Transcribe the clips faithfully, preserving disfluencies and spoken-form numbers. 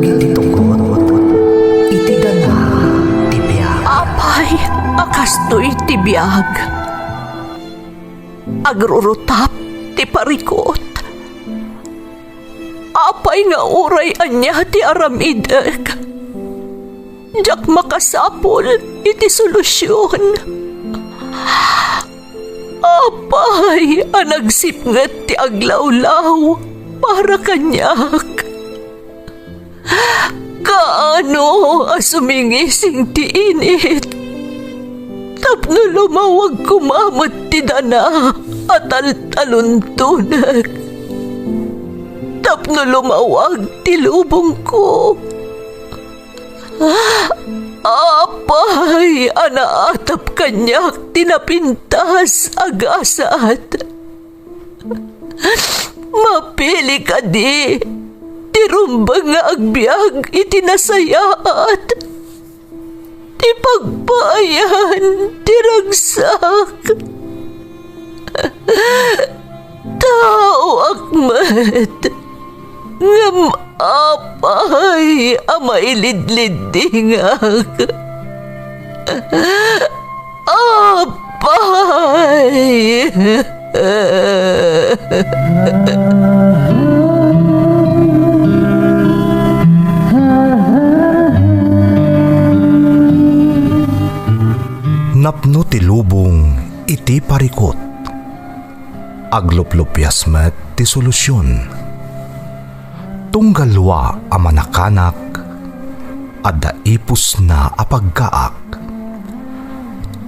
Iti tugot, iti dana ti biag. Apay a kastoy ti biag? Agrurutap ti parikut. Apay nga uray ania ti aramidek, diak makasapul iti solusion. Apay a nagsipnget ti aglawlaw para kaniak. Kaano a sumingising ti init tapno lumawag koma met ti dana a taltaluntonek, tapno lumawag ti lubongko. Apay a naatap kaniak ti napintas a gasat. Mapili kadi ti rumbeng nga agbiag iti nasayaat, ti pagpaayan ti ragsak. Taoak met, ngem apay a mailidliddingak? Apay! Napno ti lubong iti parikut. Agluplupias met ti solusion. Tunggal lua a manakanak, adda ipusna a pagkaak.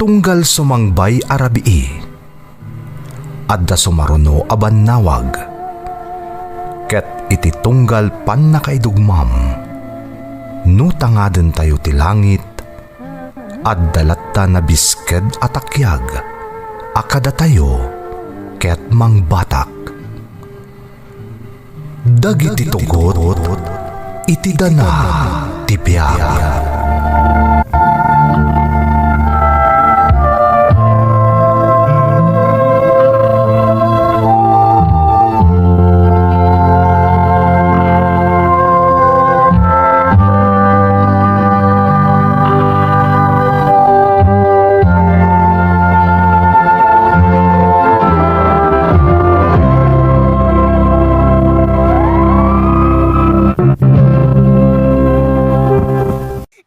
Tunggal sumangbay a rabii, adda sumaruno a bannawag. Ket iti tunggal pannakaidugmam, no tangadentayo ti langit, adda latta nabisked a takiag a kadatayo ket mangbatak. Dagiti tugot iti dana ti biag.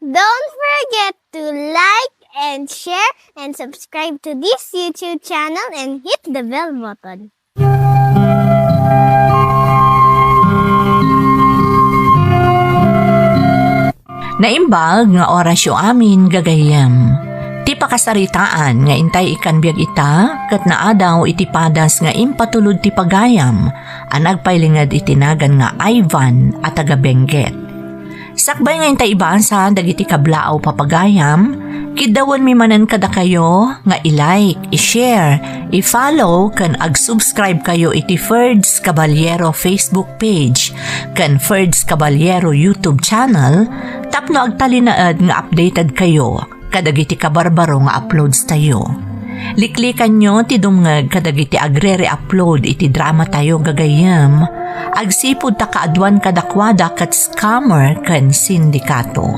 Don't forget to like and share and subscribe to this YouTube channel and hit the bell button. Naimbag nga orasyo amin, gagayyem. Ti pakasaritaan nga intay ikkan biag ita, ket naadaw iti padas nga impatulod ti pagayam a nagpailinged iti nagan nga Ivan a taga Benguet. Sakbay nga intay ibasa dagiti kablaaw, papagayam, kiddawenmi manen kadakayo nga i-like, i-share, i-follow ken ag-subscribe kayo iti Ferds Caballero Facebook page ken Ferds Caballero YouTube channel tapno agtalinaed nga updated kayo kadagiti kabarbaro nga uploads tayo. Liklikanyo ti dumngeg kadagiti agre-re-upload iti drama tayo, gagayyem, agsipud ta kaaduan kadakuada ket scammer ken sindikato.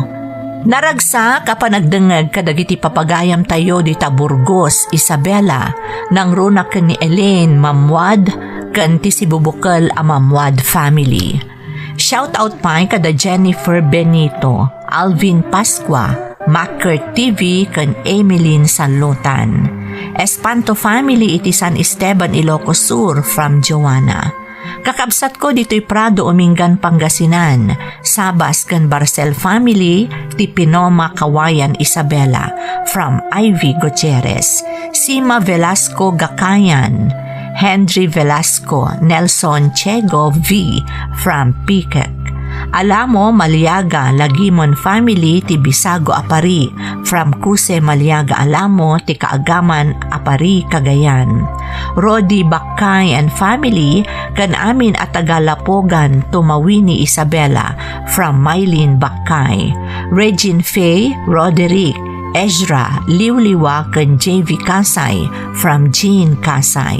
Naragsak a panagdengngeg kadagiti papagayam tayo dita Burgos, Isabela, nangruna ken ni Elaine Mamwad ken ti sibubukel a Mamwad family. Shout out pay kada Jennifer Benito, Alvin Pascua, Macker T V, ken Emilyn Sanlutan. Espanto family iti San Esteban, Ilocos Sur, from Joanna. Kakabsatko ditoy Prado, Umingan, Pangasinan, Sabas ken Barcel family ti Pinoma, Cauayan, Isabela, from Ivy Gutierrez. Sima Velasco Gakayan, Henry Velasco, Nelson Chego V from Pikek. Alamo Maliaga Lagimon family ti Bisago a Pari, from Kuse Maliaga Alamo ti Kaagaman a Pari, Cagayan. Rodi Bakkay and family ken amin a taga Lapogan, Tumawini, Isabela, from Mylene Bakkay. Regine Faye Roderick Ezra Liwliwa ken J V Kasay from Jean Kasay.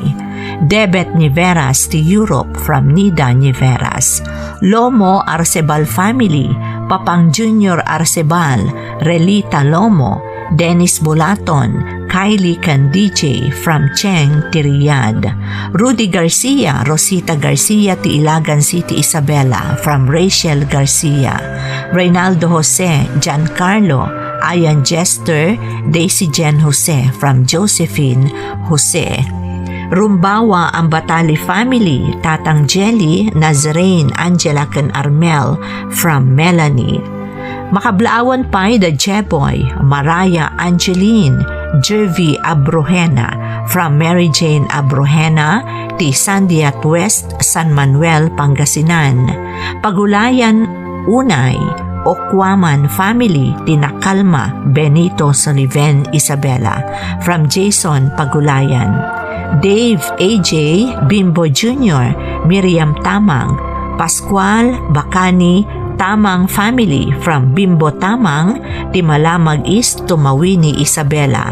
Debet Niveras ti Europe from Nida Niveras. Lomo Arcebal family, Papang Junior Arcebal, Relita Lomo, Dennis Bulaton, Kylie ken D J from Cheng ti Riyadh. Rudy Garcia, Rosita Garcia ti Ilagan City Isabela from Rachel Garcia. Reynaldo Jose, Giancarlo, Ayan Jester, Daisy Jane Jose from Josephine Jose. Rumbawa Ambatali family, Tatang Jelly, Nazarene, Angela ken Armel from Melanie. Makablaawan pay da Jeboy, Mariah Angeline, Jervy Abrojena from Mary Jane Abrojena ti Sandiat West, San Manuel, Pangasinan. Pagulayan Unay, Ocuaman family ti Nakalma, Benito Sullivan, Isabela from Jason Pagulayan. Dave A J, Bimbo Junior, Miriam Tamang, Pascual Bacani, Tamang family from Bimbo Tamang ti Malamag East, Tumawini, Isabela.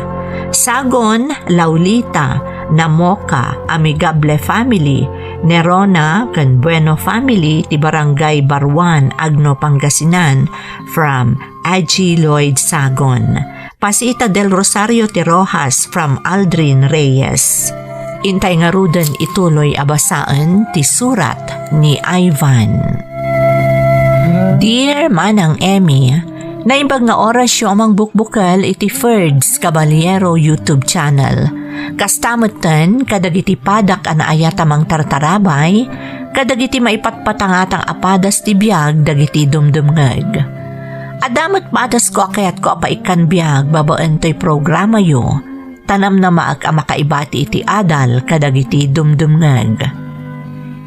Sagon, Laulita, Namoka, Amigable family, Nerona ken Bueno family ti Barangay Baruan, Agno, Pangasinan from Aji Lloyd Sagon. Pasita del Rosario ti Rojas from Aldrin Reyes. Intay ngaruden ituloy a basaen ti surat ni Ivan. Dear Manang Emmy, naimbag nga orasyo a mangbukbukel iti Ferds Caballero YouTube channel. Kasta metten kadagiti padak a naayat a mangtartarabay, kadagiti maipatpatangatang a padas ti biag dagiti dumdumngeg. Adda met padasko a kayatko a paikkan biag babaen toy programayo, ta namnamaek a makaibati iti adal kadagiti dumdumngeg.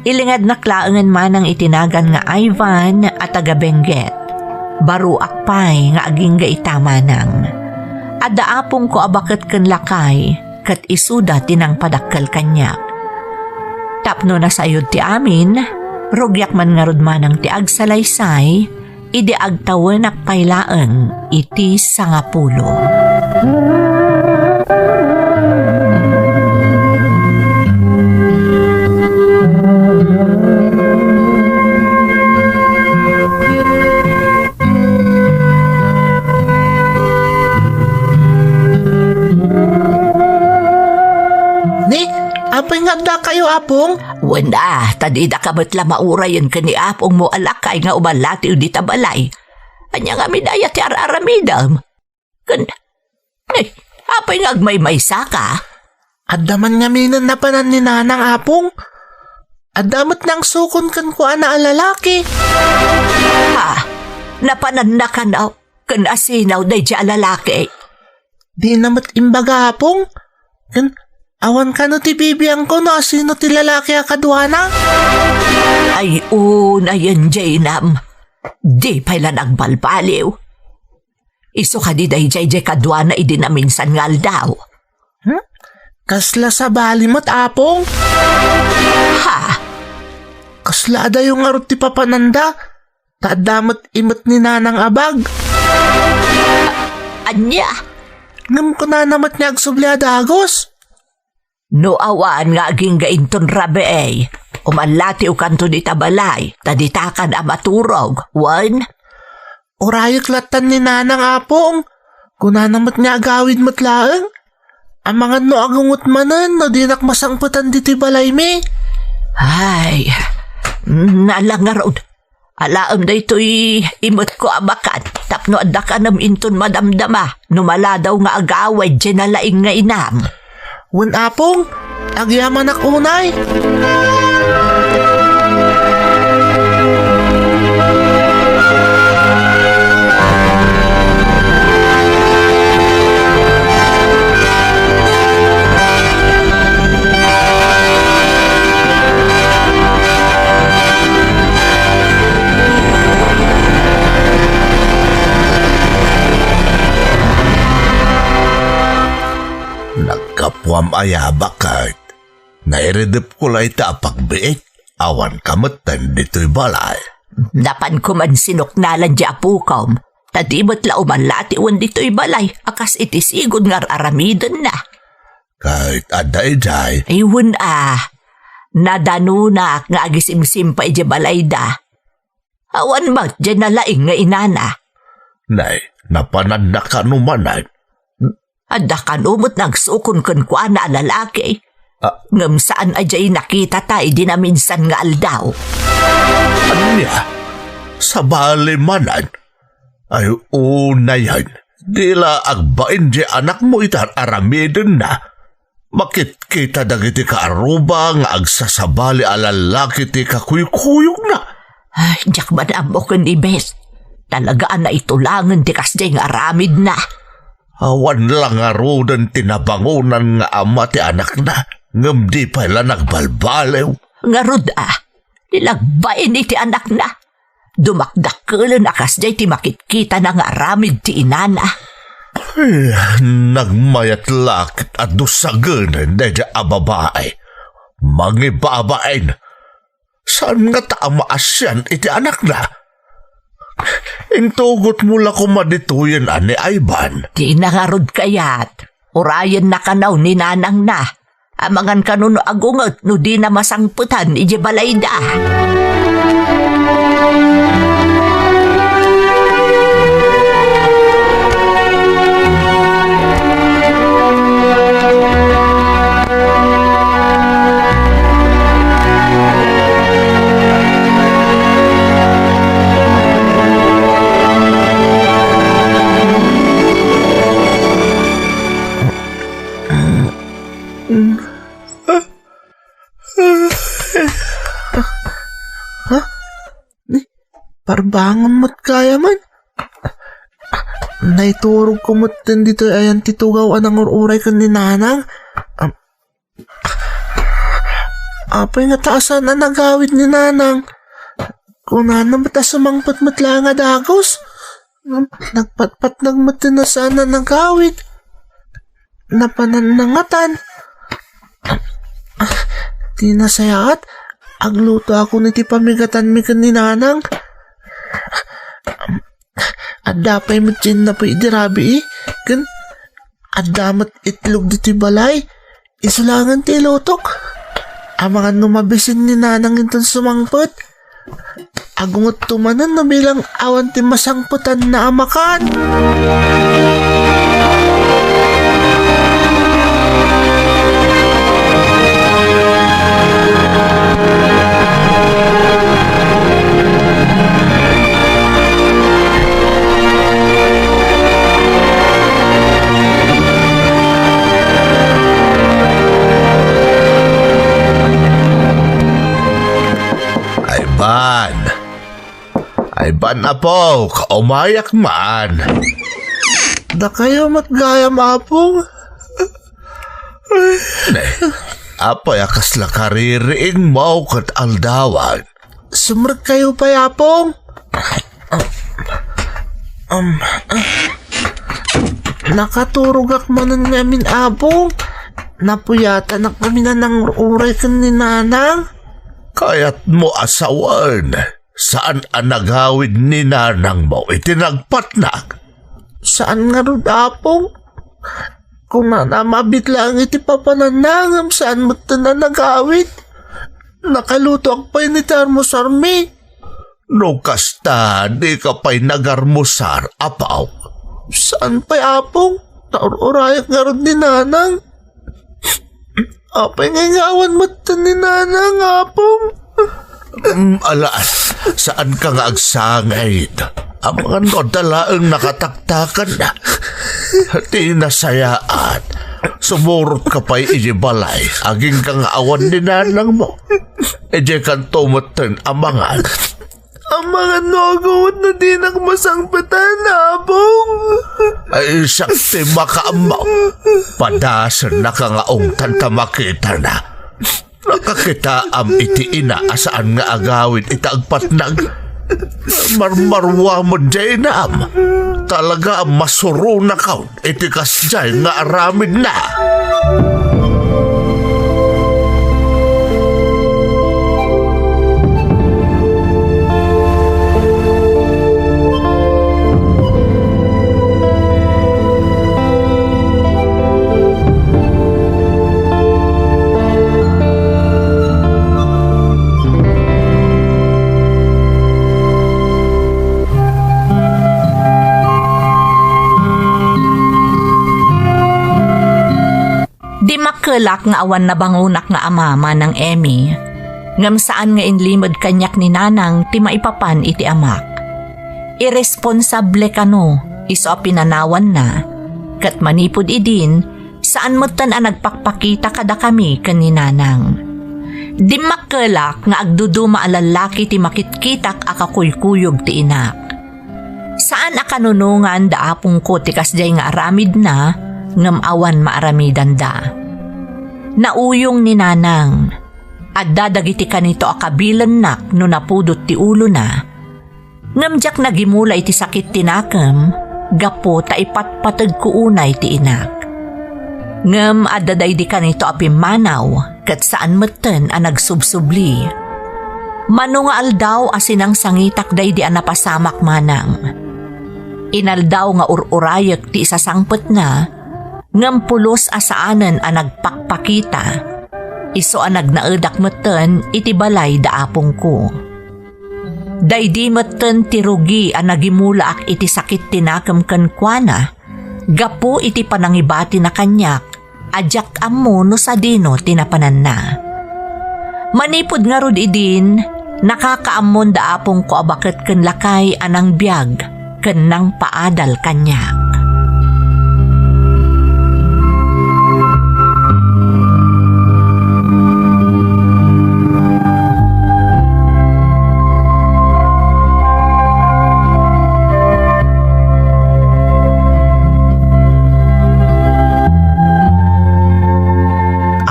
Ilingednak laengen manang iti nagan nga Ivan a taga Benguet. Baruak pay nga agingga ita manang. Adda apongko a baket ken lakay, ket isuda ti nangpadakkel kaniak. Tapno nasayod ti amin, rugiak man ngarud manang ti agsalaysay, idi agtawenak pay laeng iti sangapulo. Ni, apay nga addakayo, Apong? Wen a, ta didaka met la maurayen ken ni Apongmo a lakay nga umallatiw dita balay. Ania ngamin aya ti ar-aramidem? Ken, eh, apay nga agmaymaysaka? Adda man ngaminen napanan ni Nanang, Apong. Adda met nangsukon kenkuana a lalaki. Ha? Napananna kano ken asino daydiay a lalaki? Dina met imbaga, Apong. Ken awan kano ti bibiangko no asino ti lalaki a kaduana? Ay, unayen, Jenam. Di pay la nagbalbaliw. Isu kadi daydiay diay kaduana idi naminsan nga aldaw? Hmm? Kasla sabali met, Apong? Ha? Kasla adayo ngarud ti papananda? Ta adda met imet ni Nanang a bag. Ania? Ngem kunana met nga agsubli a dagus. No awan nga agingga inton rabii, umallatiwkanto dita balay, ta ditakan a maturog, wen? Urayek lattan ni Nanang, Apong. Kunana met nga agawid met laeng. Amangan no agungot manen no dinak masangpetan ditoy balaymi. Ay, nalangarod. Alaem daytoy imetko a bakat tapno adda kanem inton madamdama no maladaw nga agawid diay nalaing nga inam. Wen, Apong, agyamanak unay. Naggapuam aya, baket? Nairidepko la ita a pagbiit, awan ka metten ditoy balay. Napanko man sinuknalan di apukom. Ta di met la uman latiwen ditoy balay a kas iti sigud nga ar-aramidenna. Ket adda idiay. Ay, wen a, nadanunak nga agisimsim pay idiay balayda. Awan met diay nalaing nga inana. Nay, napananna kano manen? Adda kano met nagsukon kenkuana a lalaki. Ah. Ngem saan a diay nakitata idi naminsan nga aldaw. Ania? Sabali manen? Ay, unayen, di la agbain diay anakmo iti ar-aramidenna. Makitkita dagiti kaaruba nga agsasabali a lallaki ti kakuykuyogna. Ay, diak man ammo ken ni Bes. Talaga a naitulangen ti kasdiay nga aramidna. Awan la ngaruden ti nabangonan nga ama ti anakna, ngem di pay la nagbalbaliw. Ngarud a, di la agbain iti anakna. Dumakdakkelen a kasdiay ti makitkitana nga aramid ti inana. Eh, nagmayat la ket adu sagenen daydiay a babai. Mangibabain. Saan ngata a maasian iti anakna? Intugotmo la koma ditoyen a ni Ivan. Dina ngarud kayat. Urayenna kano ni nanangna. Amangan kano no agunget no dina masangpetan idiay balayda. Ha? Ni, parbangon met gayam. Naiturogko metten ditoy ayan ti tugaw a nangur-uray ken ni Nanang. Am, apay ngata a saan a nagawid ni Nanang? Kunana met a sumangpet met laeng a dagus. Ngem nagpatpatnag metten a saan a nagawid. Napananna ngatan. Ti nasayaat, aglutoakon iti pamigatanmi ken ni Nanang. Adda pay met diay innapuy idi rabii, ken adda met itlog ditoy balay. Isu laengen ti ilutok. Amangan no mabisin ni Nanang inton sumangpet. Agungetto manen no bilang awan ti masangpetanna a makan. Ay, Ban. Ay, Ban, apok, umayak man. Dakayo met gayam, Apong. Ne, apay a kasla kaririingmo ket aldawan? Sumrekkayo pay, Apong. Um, ah. Nakaturogak manen ngamin, Apong. Napuyatanak ngamin a nangur-uray ken ni Nanang. Kayatmo a sawen, saan a nagawid ni nanangmo iti nagpatnag? Saan ngarud, Apong. Kunana a mabiit laeng iti papananna ngem saan metten a nagawid. Nakalutoak pay iti almusarmi. No kasta, dika pay nagalmusar, Apok. Saan pay, Apong? Naur-urayak ngarud ni Nanang. Apay nga ingawan metten ni Nanang, Apong? Mm, ala, saanka nga agsangit. Amangan no adda laeng nakataktakan. Ti nasayaat, sumurotka pay idiay balay, agingga nga awan ni nanangmo. Idiay kanto metten a mangan. Amangan no agunget no dinak masangpetan, Apong. Ay, siak ti makaammo. Padasennaka nga ungtan ta makitana. Nakakitaam iti ina a saan nga agawid iti agpatnag. Marmaruamon diay inam. Talaga a masuronakon iti kasdiay nga aramidna. Makkelak nga awan nabangonak nga ama, Manang Emmy. Ngem saan nga inlimed kaniak ni Nanang ti maipapan iti amak. Irresponsable kano isu a pinanawanna, ket manipud idin, saan metten a nagpakpakita kadakami ken ni Nanang. Dimmakkelak nga agduduma a lallaki ti makitkitak a kakuykuyog ti inak. Saan a kanunongan da apongko ti kasdiay nga aramidna, ngem awan maaramidanda. Nauyong ni Nanang. Adda dagiti kanito a kabilennak no napudot ti ulona. Ngem diak nagimula iti sakit ti nakem, gapu ta ipatpategko unay ti inak. Ngem adda daydi kanito a pimmanaw, ket saan metten a nagsubsubli. Mano nga aldaw a sinangsangitak daydi a napasamak, Manang. Inaldaw nga ur-urayek ti isasangpetna, ngem pulos a saanen a nagpakpakita. Isu a nagnaedak metten iti balay da apongko. Daydi metten ti rugi a nagimulaak iti sakit ti nakem kenkuana, gapu iti panangibatina kaniak a diak ammo no sadino ti napananna. Manipud ngarud idin, nakakaammon da apongko a baket ken lakay a nangbiag ken nangpaadal kaniak.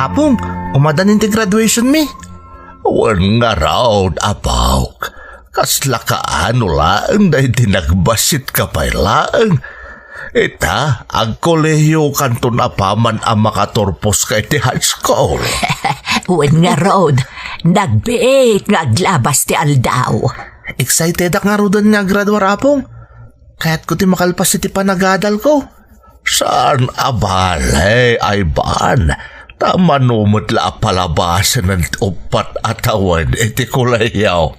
Apong, umadanin ti graduation mi? Wen ngarud, apok. Kasla kaano laeng daydi nagbasitka pay laeng. Ita, agkolehiyokanton apaman a makaturposka iti high school. Wen ngarud, nagbiit nga aglabas ti aldaw. Excitedak ngaruden nga aggraduar, apong. Kayatko ti makalpas iti panagadalko. Saan a bale, Ivan, ta mano met la a palabasen ti uppat a tawen iti kolehiyo.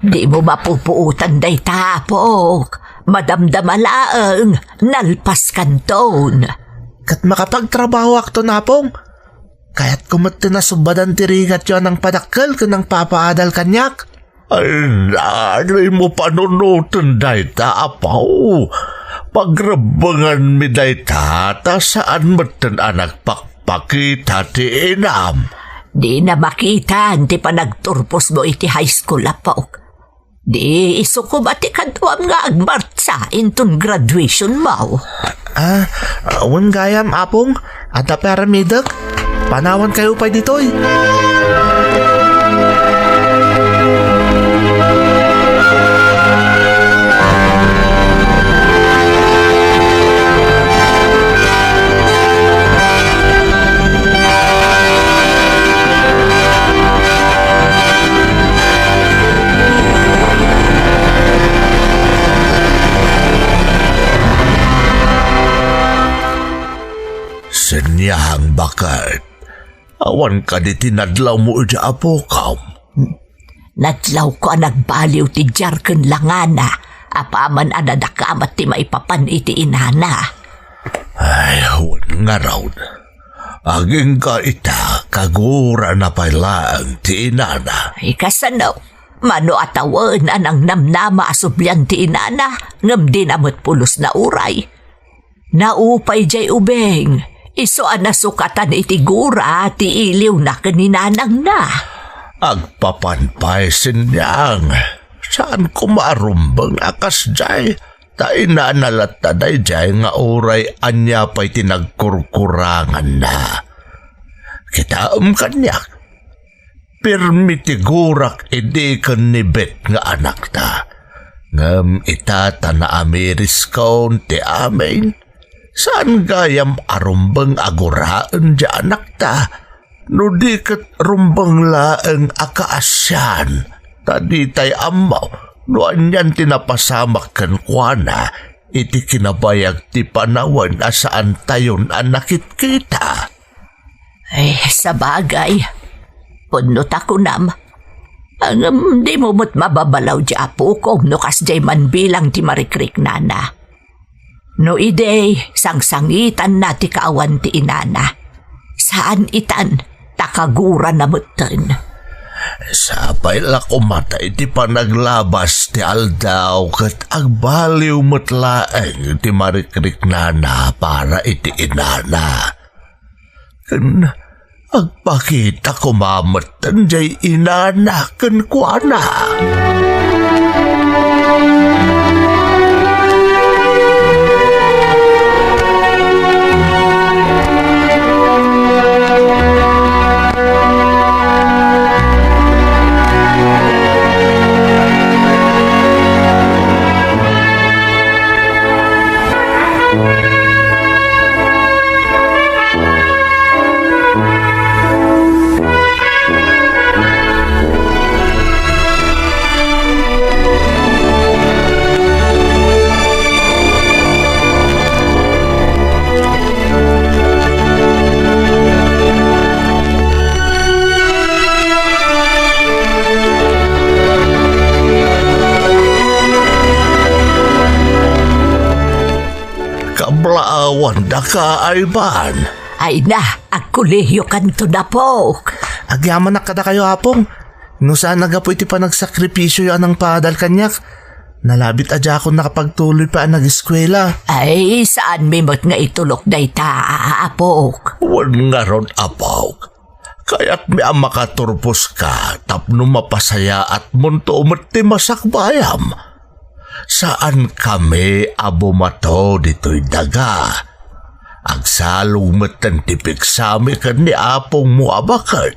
Dimo mapupuotan dayta, apok. Madamdama laeng, nalpaskanton. Ket makapagtrabahoakton, apong. Kayatko met ti nasubbadan ti rigatyo a nangpadakkel ken nangpapaadal kaniak. Ay, dimo panunoten dayta, apo. Pagrebbenganmi dayta, ta saan metten a nagpakpakita ti inam. Dina makitan ti panagturposmo iti high school, apok. Di isuko ba ti kaduam nga agmartsa inton graduation mo? Ah, wen gayam, apong, adda pay aramidek. Panawankayo pay ditoy. Seniang, baket. Awan kadi ti nadlawmo idiay apokom? Nadlawko a nagbaliw ti diar ken langana, apaman a nadakamat ti maipapan iti inana. Ay, wen ngarud. Agingga ita, kagurana pay laeng ti inana. Ay, kasano? Mano a tawen a nangnamnama a sublian ti inana, ngem dina met pulos nauray. Naupay diay ubing, isu a nasukatan iti gura ti iliwna ken ni nanangna. Agpapan pay, Seniang. Saan koma a rumbeng a kasdiay. Ta inana latta daydiay nga uray ania pay ti nagkurkuranganna. Kitaem kaniak, pirmi ti gurak idi ken ni Bet nga anakta. Ngem ita ta naamiriskon ti amin, saan gayam a rumbeng a guraen ti anakta. No di ket rumbeng laeng a kaasian, ta ditay ammo no anian ti napasamak kenkuana iti kinabayag ti panawen a saantayon a nakitkita. Ay, sabagay, pudno ta kunam. Ngem dimo met mababalaw ti apokom no kasdiay man bilang ti marikriknana. No idi, sangsangitanna ti kaawan ti inana. Saan itan, ta kagurana metten. Sapay la koma ta iti panaglabas ti aldaw ket agbaliw met laeng ti marikriknana para iti inana. Ken agpakita koma metten jay inana kenkuana. Kablaawan daka, Ivan. Ay na, agkolehiyokanto, apok. Agyamanak kadakayo, Apong. No saan a gapu iti panagsakripisioyo a nangpadal kaniak, nalabit a diakon nakapagtuloy pay a nageskuela. Ay, saanmi met nga itulok dayta, apok. Wen ngarud, apok. Kayatmi a makaturposka tapno mapasayaatmonto met ti masakbayam. Saankami a bumato ditoy daga. Agsalog metten ti pigsami ken ni apongmo a baket,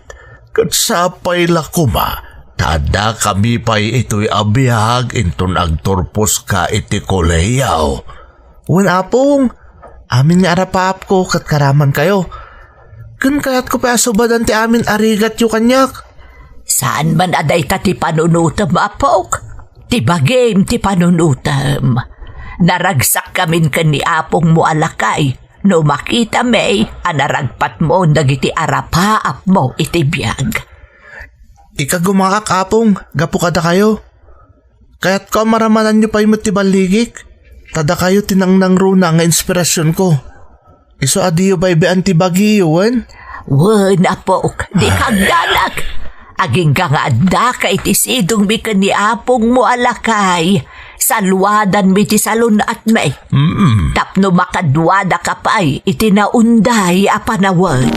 ket sapay la koma ta addakami pay itoy a biag inton agturposka iti kolehiyo. Wen, Apong, amin nga arapaapko ket karamankayo. Ken kayatko pay a subadan ti amin a rigatyo kaniak. Saan man a dayta ti panunotem, apok. Ti bagim ti panunotem. Naragsakkamin ken ni apongmo a lakay no makitami a naragpatmo dagiti arapaapmo iti biag. Ikagumaak, Apong, gapu kadakayo. Kayatko a maramananyo pay met ti balligik, ta dakayo ti nangnangruna nga inspirasionko. Isu a diyo baybay-an ti bagiyo, wen? Wen, apok, di kagdanak. Agingga nga addaka iti sidongmi ken ni apongmo a lakay, saluadanmi ti salun-atmi. Mm-mm. Tapno makaduadaka pay iti naunday a panawen.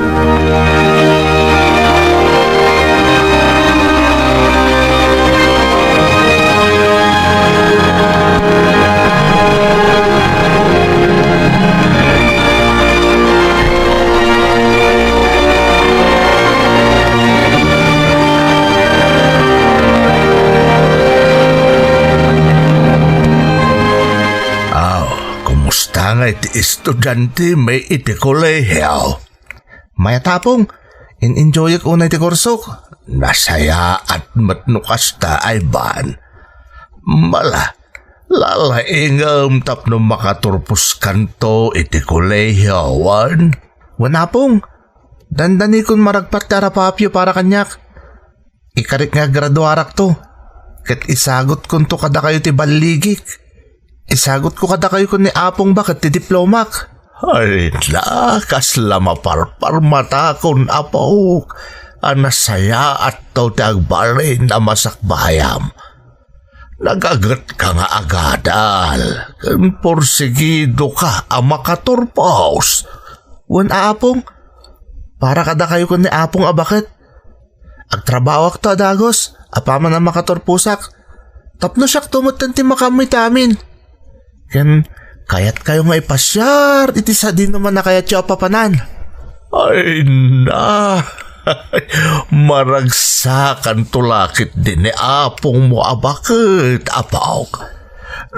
Aw, kumusta ngay ti estudiantemi iti kolehiyo? Mayat, Apong, in-enjoyek unay ti kursok. Nasayaat met no kasta, Ivan. Mala, lalaingem tapno makaturposkanto iti kolehiyo, wen? Wen, Apong, dandanikon maragpat ti arapaapyo para kaniak. Ikarik nga agraduarakto, ket isagutkonto kadakayo ti balligik. Isagutko kadakayo ken ni Apong baket ti diplomak. Ay na, kasla maparparmatakon, apok, a nasayaatto ti agbalin a masakbayam. Nagagetka nga agadal, ken porsigidoka a makaturpos. Wen, Apong, para kadakayo ken ni Apong a baket. Agtrabahoakto a dagus, apaman a makaturposak. Tapno siakto metten ti makaammo iti amin. Ken kayatkayo nga ipasiar iti sadinoman a kayatyo a papanan. Ay na! Maragsakanto la ketdi ni apongmo a baket, apok.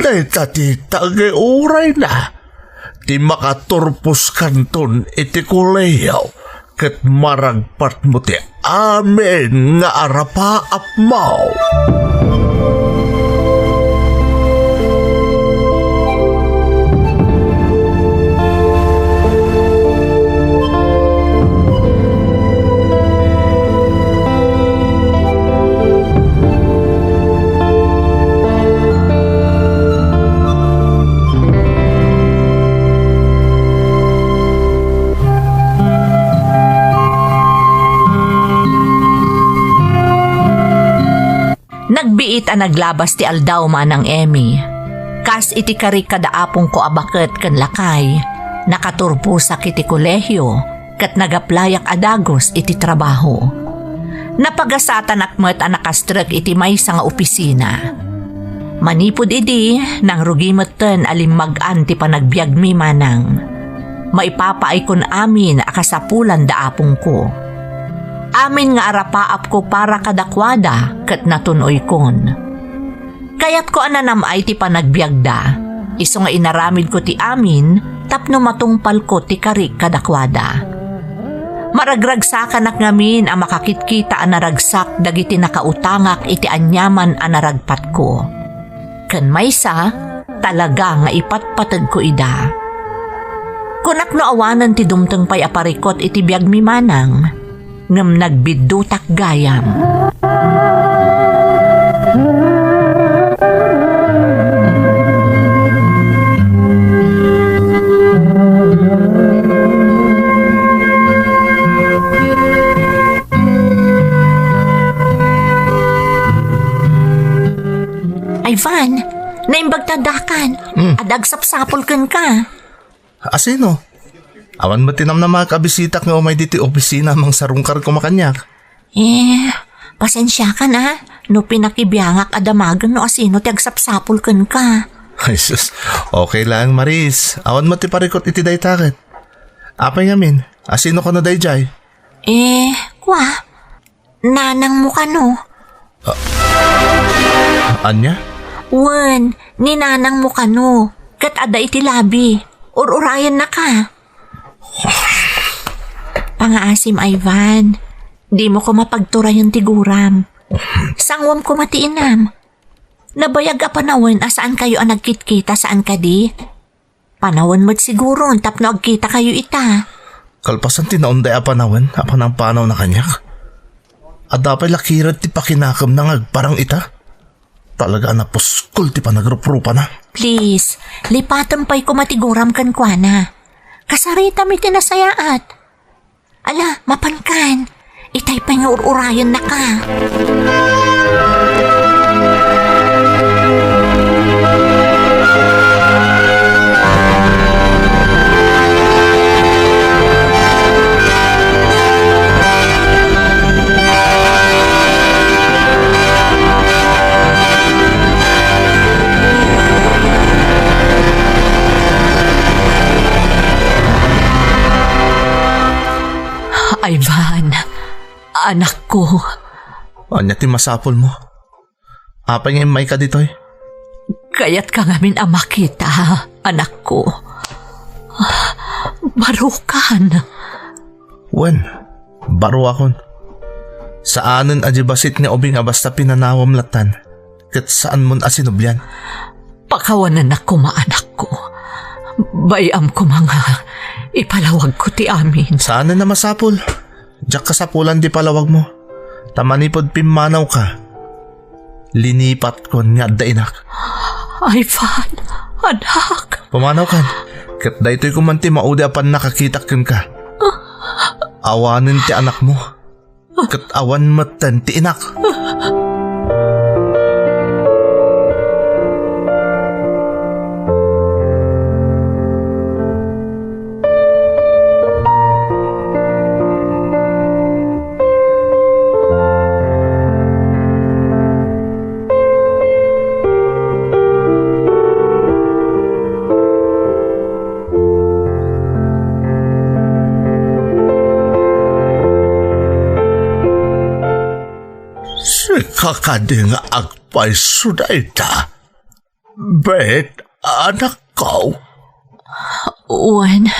Dayta ti tagiurayna. Ti makaturposkanton iti kolehiyo ket maragpatmo ti amin nga arapaapmo. It a naglabas ti aldaw, Manang Emmy. Kas iti karik kada apongko a baket ken lakay, nakaturposak iti kolehio ket nagaplayak a dagus iti trabaho. Napagasatanak met a nakastrek iti maysa nga opisina. Manipud idi, nangrugi metten a limmag-an ti panagbiagmi, Manang. Maipapaaykon amin a kasapulan da apongko. Amin nga arapaapko para kadakuada ket natun-oykon. Kayatko a nanam-ay ti panagbiagda, isu nga inaramidko ti amin tapno matungpalko ti karik kadakuada. Maragragsakanak ngamin a makakitkita a naragsak dagiti nakautangak iti aniaman a naragpatko. Ken maysa, talaga nga ipatpategko ida. Kunak no awanen ti dumteng pay a parikut iti biagmi, Manang, ngem nagbiddutak gayam. Ivan, naimbag ta addakan. Hmm. Adda agsapsapul kenka. Asino? Awan met ti namnamaak a bisitak nga umay ditoy opisina, mangsarungkar koma kaniak. Eh, pasensiakan a, no pinakibiangak a damagen no asino ti agsapsapul kenka. Ay, sus. Okay lang, Maris. Awan met ti parikut iti dayta ket. Apay ngamin, asino kano daydiay? Eh, kua, nanangmo kano? Ah, ania? Wen, ni nanangmo kano. Ket adda iti labi. Ur-urayennaka. Pangaasim, Ivan. Dimo koma pagturayen ti guram. Sanguem koma ti inam. Nabayag a panawen a saankayo a nagkitkita, saan kadi? Panawen met siguron tapno agkitakayo ita. Kalpasan ti naunday a panawen a panangpanawna kaniak, adda pay la kirad ti pakinakemna nga agparang ita. Talaga a napuskol ti panagruprupana. Please, lipatem pay koma ti guram kenkuana. Kasaritam iti nasayaat. Ala, mapankan. Itay pay nga ur-urayennaka. Ivan, anakko. Ania ti masapulmo? Apay nga immayka ditoy? Kayatka ngamin a makita, anakko. Barukan. Wen, baruakon. Saanen a di bassit nga ubing a basta pinanawam lattan, ket saanmon a sinublian. Pakawanennak koma, anakko. Bay-am koma nga ipalawagko ti amin. Saanen a masapul. Diak kasapulan ti palawagmo. Ta manipud pimmanawka, linipatkon nga adda inak. Ivan, anak. Pumanawkan. Ket daytoy koma ti maudi a pannakakitak kenka. Awanen ti anakmo. Ket awan metten ti inak. Sika kadi nga agpayso dayta? Bet, anakko? Wen,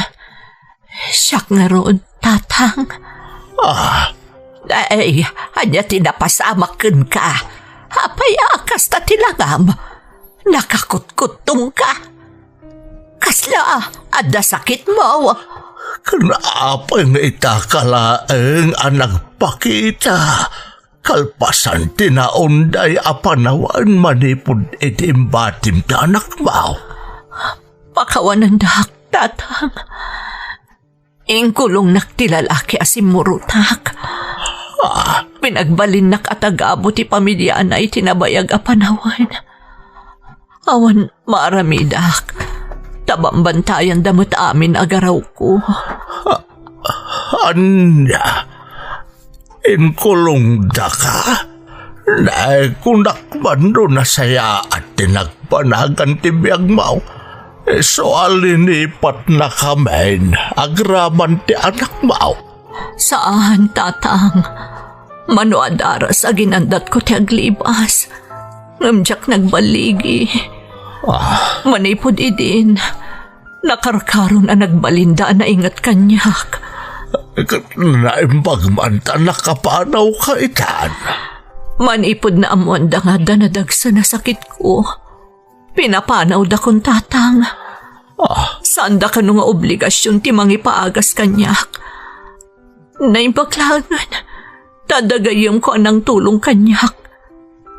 siak ngarud, Tatang. Ah. Ay, ania ti napasamak kenka? Apay a kasta ti langam? Nakakutkuttongka? Kasla adda sakitmo? Ken apay nga ita ka laeng a nagpakita? Kalpasan ti naunday a panawen manipud iti imbatim ti anakmo. Pakawanendak, Tatang. Inkulongnak ti lalaki a simmurotak. Ah, pinagbalinnak a tagabu ti pamiliana iti nabayag a panawen. Awan maaramidak, ta bambantayan da met amin a garawko. Ania? Inkulongdaka? Nay, kunak man no nasayaat ti nagpanagan ti biagmo. Isu a linipatnakamin agraman ti anakmo. Saan, Tatang. Mano a daras a ginandatko ti aglibas, ngem diak nagballigi. Ah. Manipud idin, nakarkaron a nagbalinda a nainget kaniak. Ket naimbag man ta nakapanawka itan. Manipud naammoanda nga adda nadagsen a sakitko, pinapanawdakon, Tatang. Ah. Saanda kano nga obligasion ti mangipaagas kaniak. Naimbag laengen ta adda gayyemko a nangtulong kaniak.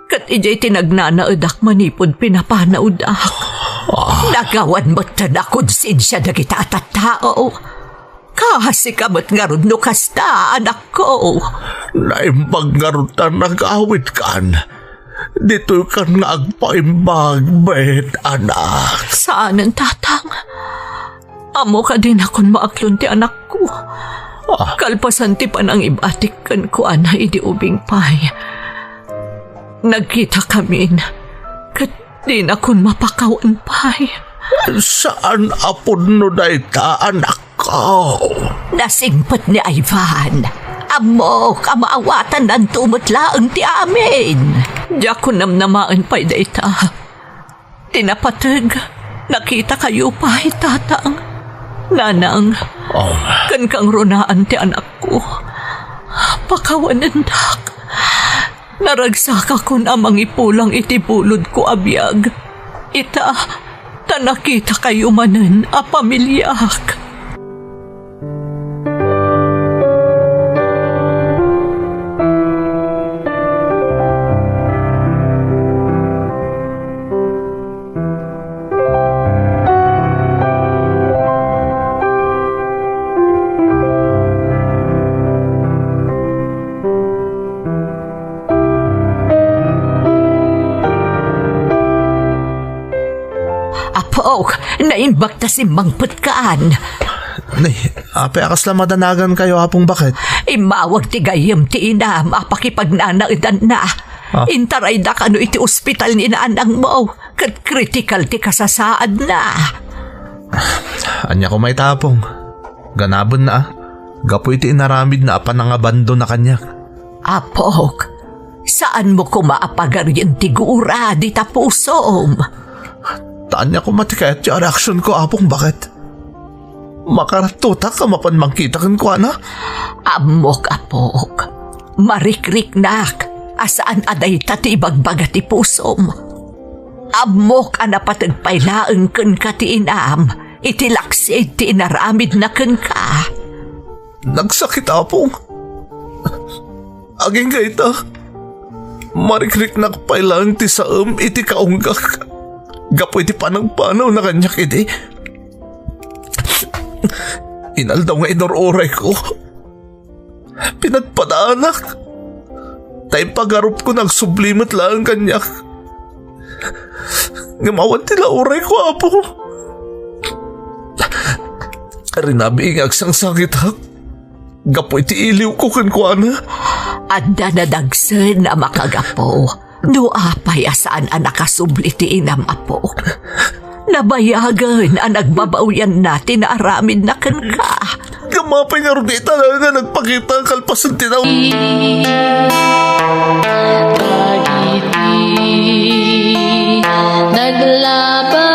Ket idiay ti nagnanaedak manipud pinapanawdak. Ah. Nagawan met ta nakonsensia dagita a tattao. Kasika met ngarud no kasta, anakko. Naimbag ngarud ta nagawidkan. Ditoykan nga agpaimbag met, anak. Saanen, Tatang. Ammok a dinakon maaklon ti anakko. Ah. Kalpasan ti panangibatik kenkuana idi ubing pay, nagkitakamin ket dinakon mapakawan pay. Saan a pudno dayta, anakko. Nasingpet ni Ivan. Ammok a maawatannanto met laeng ti amin. Diakon namnamaen pay dayta. Ti napateg, nakitakayo pay, Tatang, Nanang. Oh. Ken kangrunaan ti anakko. Pakawanendak. Naragsakakon a mangipulang iti bulodko a biag. Ita, ta nakitakayo manen a pamiliak. Apok, naimbag ta simmangpetkan. Nay, apay a kasla madanagankayo, Apong Baket? Immawag ti gayyem ti inam a pakipagnanaedanna. Ah. Intarayda kano iti ospital ni nanangmo, ket kritikal ti kasasaadna. Ania koma ita, Apong? Ganabenna, a, gapu iti inaramidna a panangabandona kaniak. Apok, saanmo koma a pagarien ti gura dita pusom. Ta ania koma ti kayatyo a reaksionko, Apong Baket? Makarattotak a mapan mangkita kenkuana? Ammok, Apok. Marikriknak a saan a dayta ti ibagbaga ti pusom. Ammok a napateg pay laeng kenka ti inam iti laksid ti inaramidna kenka. Nagsakit, Apong. Agingga ita, marikriknak pay laeng ti saem iti kaunggak gapu iti panagpanawna kaniak idi. Inaldaw nga inur-urayko. Pinadpadaanak. Ta impagarupko nga agsubli met laeng kaniak. Ngem awan ti laurayko, Apo. Rinabii nga agsangsangitak gapu iti iliwko kenkuana. Adda nadagsen a makagapu no apay a saan a nakasubli ti inam, Apo. Nabayagen a nagbabawianna ti naaramidna kenka. Ngem apay ngarud ita nga nagpakita kalpasen ti nau- Dagiti naglaban